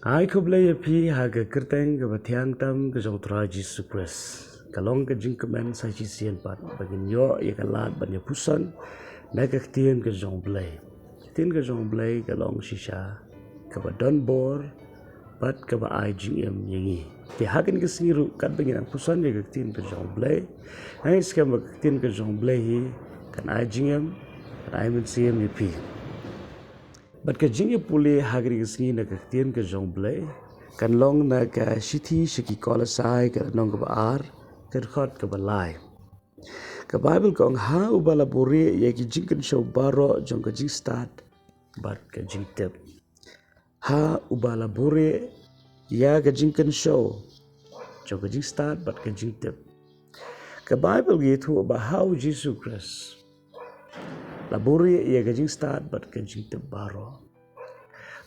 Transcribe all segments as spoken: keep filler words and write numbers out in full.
Ai khublei ïa phi ha ka kyrteng kaba thiang tam ka jong u Trai Jisu Khrist. Ka long ka jingkmen sa shisien pat ba ngin ïoh ïa ka lad ban ïa puson na ka ktien ka jong u Blei. Ka ktien ka jong u Blei ka long shisha kaba don bor bad kaba ai jingim ïa ngi. Te ha kane ka sngi ruh katba ngin nang puson ïa ka ktien ka jong u Blei, ngi skhem ba ka ktien ka jong u Blei hi kan ai jingim, kan ai mynsiem ïa phi. Bad ka jingïapule ha kane ka sngi na ka ktien ka jong u Blei kan long na ka shithi sha ki Kolosai ka lynnong kaba ar, ka dkhot kaba lai. Ka Baibl ka ong, ha uba la buhrieh ïa ki jingkynshew baroh jong ka jingstad bad ka jingtip. Ha uba la buhrieh ïa ka jingkynshew jong ka jingstad bad ka jingtip. Ka Baibl ka ïathuh ba ha u Jisu Khrist la buhrieh ïa ka jingstad bad ka jingtip baroh.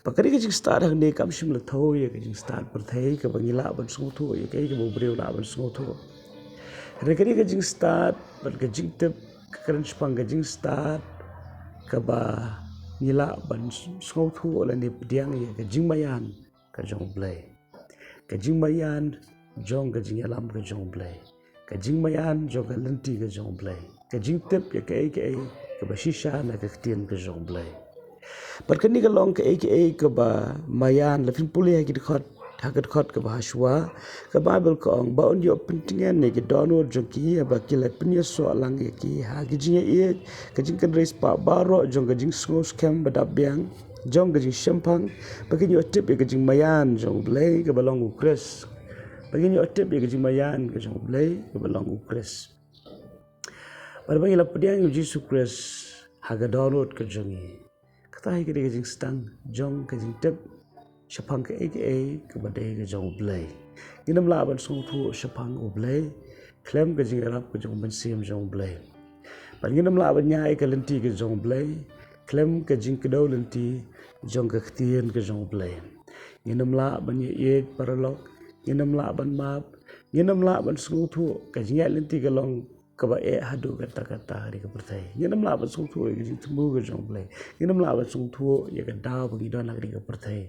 Ba kane ka jingstad hangne kam shym la thew ïa ka jingstad pyrthei kaba ngi lah ban sngewthuh, ïa kaei kaba u briew lah ban sngewthuh. Hynrei kane ka jingstad bad ka jingtip ka kren shaphang ka jingstad kaba ngi lah ban sngewthuh lane pdiang ïa ka jingmaïan ka jong u Blei. Ka jingmaïan jong ka jingïalam ka jong u Blei. Ka jingmaïan jong ka lynti ka jong u Blei. Ka jingtip ïa kaei kaei kaba shisha na ka ktien ka jong u Blei. Bad kane ka long kaei kaei kaba maïan, la phin pule ha ki dkhot, ha ka dkhot kaba hashwa. Ka Baibl ka ong, ba un ïoh pyntngen ïa ki dohnud jong ki, ba ki la pynïasoh lang ïa ki ha ki jingïaieit, ka jingkynrei spah baroh jong ka jingsngew skhem ba dap biang, jong ka jingshemphang, ba kin ïoh tip ïa ka jingmaïan jong u Blei kaba long u Khrist. Ba kin ïoh tip ïa ka jingmaïan ka jong u Blei kaba long u Khrist. Bad ba ngi la pdiang ïa u Jisu Khrist ha ka dohnud ka jong ngi, kata hi ka dei ka jingstad jong ka jingtip shaphang kaei kaei kaba dei ka jong u Blei. Ngin ym lah ban sngewthuh shaphang u Blei khlem ka jingïarap ka jong u Mynsiem jong u Blei. Bad ngin ym lah ban ñiah ïa ka lynti ka jong u Blei khlem ka jingkdew lynti jong ka ktien ka jong u Blei. Ngin ym lah ban ïaieit paralok, ngin ym lah ban map, ngin ym lah ban sngewthuh. Ka jingïaid lynti ka long kaba eh haduh katta katta ha kane ka pyrthei. Ngin ym lah ban sngewthuh ïa ka jingthmu ka jong u Blei. Ngin ym lah ban sngewthuh ïa ka daw ba ngi don ha kane ka pyrthei.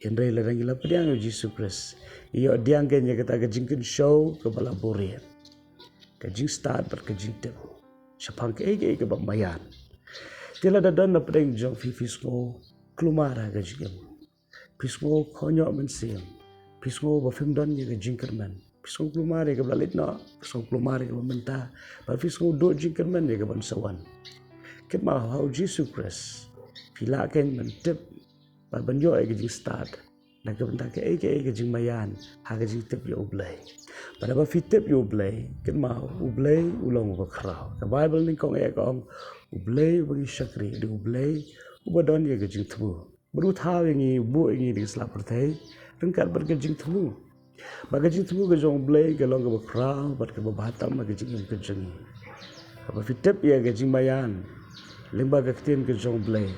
Hynrei lada ngi la pdiang ïa u Jisu Khrist, ngi ïoh pdiang kein ïa kata ka jingkynshew kaba la buhrieh, ka jingstad bad ka jingtip shaphang kaei kaei kaba maïan. Te lada don na pdeng jong phi, phi sngew kulmar ha ka jingim, phi sngew kohnguh mynsiem, phi sngew ba phim don ïa ka jingkyrmen, phi sngew kulmar ïa kaba la leit noh, phi sngew kulmar ïa kaba mynta, bad phi sngew duh jingkyrmen ïa ka ban sa wan, kynmaw, ha u Jisu Khrist phi lah kein ban tip bad ban ïoh ïa ka jingstad na ka bynta kaei kaei ka jingmaïan ha ka jingtip ïa u Blei. Bad haba phi tip ïa u Blei, kynmaw, u Blei u long uba khraw. Ka Baibl nyngkong eh ka ong, u Blei uba ngi shakri u dei u Blei uba don ïa ka jingthmu. Bad u thaw ïa ngi, u buh ïa ngi da ka sla pyrthei ryngkat bad ka jingthmu. Bad ka jingthmu ka jong u Blei ka long kaba khraw bad kaba bha tam ha ka jingim ka jong ngi. Haba phi tip ïa ka jingmaïan lyngba ka ktien ka jong u Blei,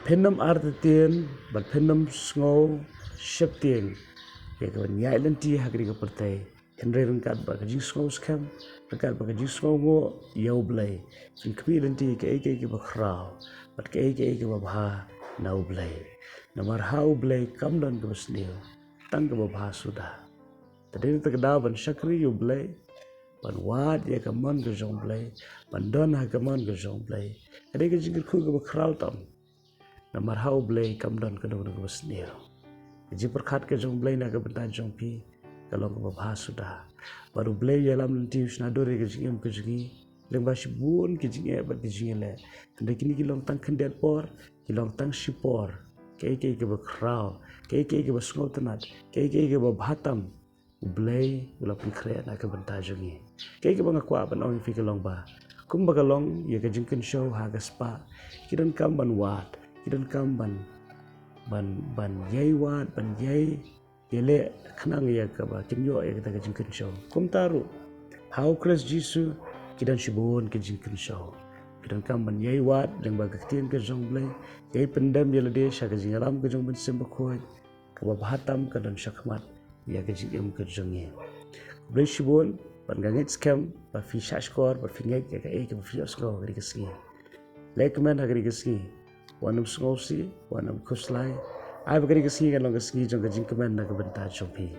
phin ym artatien bad phin ym sngew sheptieng ïa ka ban ïaid lynti ha kane ka pyrthei. Hynrei ryngkat bad ka jingsngew skhem, ryngkat bad ka jingsngew nguh ïa u Blei, phin khmih lynti ïa kaei kaei kaba khraw bad kaei kaei kaba bha na u Blei. Namar ha u Blei kam don kaba sniew, tang kaba bha suda. Te dei na kata ka daw ban shakri ïa u Blei, ban wad ïa ka mon ka jong u Blei, ban don ha ka mon ka jong u Blei, ka dei ka jingkyrkhu kaba khraw tam. Namar ha u Blei kam don kano kano kaba sniew. Ka jingpyrkhat ka jong u Blei na ka bynta jong phi ka long kaba bha suda. Bad u Blei u ïalam lynti, u shna dur ïa ka jingim ka jong ngi lyngba shibun ki jingeh bad ki jingïaleh. Hynrei kine ki long tang khyndiat por, ki long tang shipor. Kaei kaei kaba khraw, kaei kaei kaba sngewtynnat, kaei kaei kaba bha tam, u Blei u la pynkhreh na ka bynta jong ngi. Kaei kaba nga kwah ban ong ïa phi ka long ba, kumba ka long ïa ka jingkynshew ha ka spah, ki donkam ban wad, ki donkam ban, ban, ban ïai wad, ban ïai ïaleh khnang ïa kaba kin ïoh ïa kata ka jingkynshew. Kumta ruh ha u Khrist Jisu ki don shibun ki jingkynshew. Ki donkam ban ïai wad lyngba ka ktien ka jong u Blei, ïai pyndem ïa lade sha ka jingïalam ka jong u Mynsiem Bakhuid, kaba bha tam ka don shakhmat ïa ka jingim ka jong ngi. Khublei shibun, bad nga ngeit skhem ba phi shahshkor, ba phi ngeit ïa kaei kaba phi ïohsngew ha kane ka sngi. Leh kmen ha kane ka sngi, wat nym sngewsih, wat nym khuslai, Ai ba kane ka sngi kan long ka sngi jong ka jingkmen na ka bynta jong phi.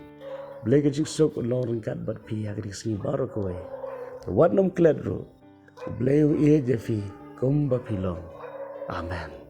Blei ka jingsuk un long ryngkat bad phi ha kane ka sngi baroh kawei. Wat nym klet ruh. Blei u ïeit ïa phi kumba phi long. Amen.